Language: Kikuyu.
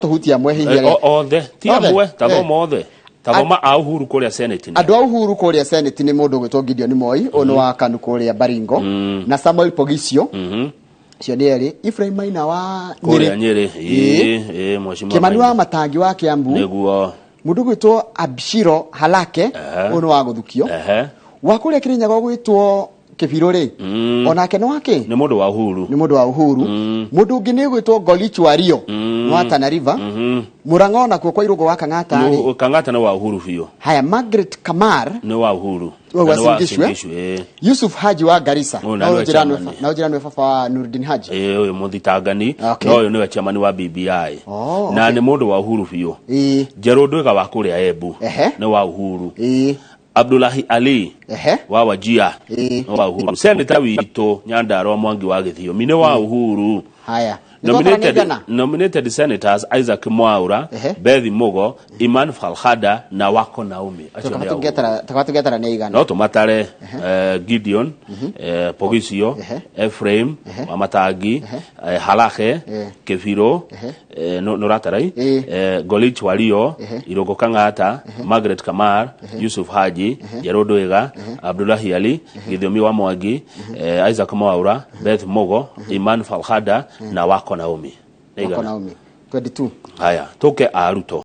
Tũhutie amwe hihi arĩa Othe ti Othe? amwe, ta thoma othe, ta thoma a Uhuru kũrĩa Senate nĩ. Andũ a Uhuru kũrĩa Senate nĩ mũndũ ũgwĩtwo Gideon Moi, ũyũ nĩ wa KANU kũrĩa Baringo, na Samuel Pogicio, acio nĩ erĩ. Ephraim Maina wa Kũrĩa Nyĩrĩ. Nyĩrĩ, ĩĩ ĩĩ, mheshimiwa Kĩmani wa Maina. Matangi wa Kiambu. Mũndũ ũgwĩtwo Abshiro Halake, ũyũ nĩ wa Gũthukio. Wa kũrĩa Kĩrĩnyaga ũgwĩtwo Kĩbirũ rĩ, onake nĩ wakĩ? Nĩ mũndũ wa Uhuru. Nĩ mũndũ wa Uhuru. Mũndũ ũngĩ nĩ ũgwĩtwo Golich Wario, nĩ wa Tana River. Mũrang'a onakuo kwa Irũngũ wa Kang'ata rĩ. Kang'ata nĩ wa Uhuru biũ. Haya, Margaret Kamar Nĩ wa Uhuru. Wa Na nĩ wa Uasin Gishu, eh? Gishu, ĩĩ. Yusuf Haji wa Garissa. Ũyũ na Na nĩwe ũyũ njĩra nĩwe chairman. na ũyũ njĩra nĩwe baba wa Nurdin Haji. Ĩĩ, ũyũ mũthitangani. Okay. Na ũyũ nĩwe chairman wa BBI. Oh, Na okay. nĩ mũndũ wa Uhuru biũ. Njerũ Ndwiga wa kũrĩa Embu nĩ wa Uhuru. Abdullahi Ali wa Wajia nĩ wa Uhuru. Senator witũ Nyandarua Mwangi wa Gĩthiomi nĩ wa Uhuru. Haya. Nominated, Nĩtwatara nominated senators Isaac Mwaura, Bethi Mugo, Iman Falhada na Wako Naomi. Acio nĩ a Uhuru. Tukaba tũngĩatara nĩ aigana? No tũmatare: Gideon Pogicio, Ephraim Wamatangi, Halakhe, Kĩbirũ, nĩ ũratarai, Golich Wario, Irũngũ Kang'ata, Margaret Kamar, Yusuf Haji, Njerũ Ndwiga, Abdullahi Ali, Gĩthiomi wa Mwangi, Isaac Mwaura, Beth Mugo, Iman Falhada na Wako Naomi. Nĩ Wako igana. Naomi 22. Haya, tũke a Ruto.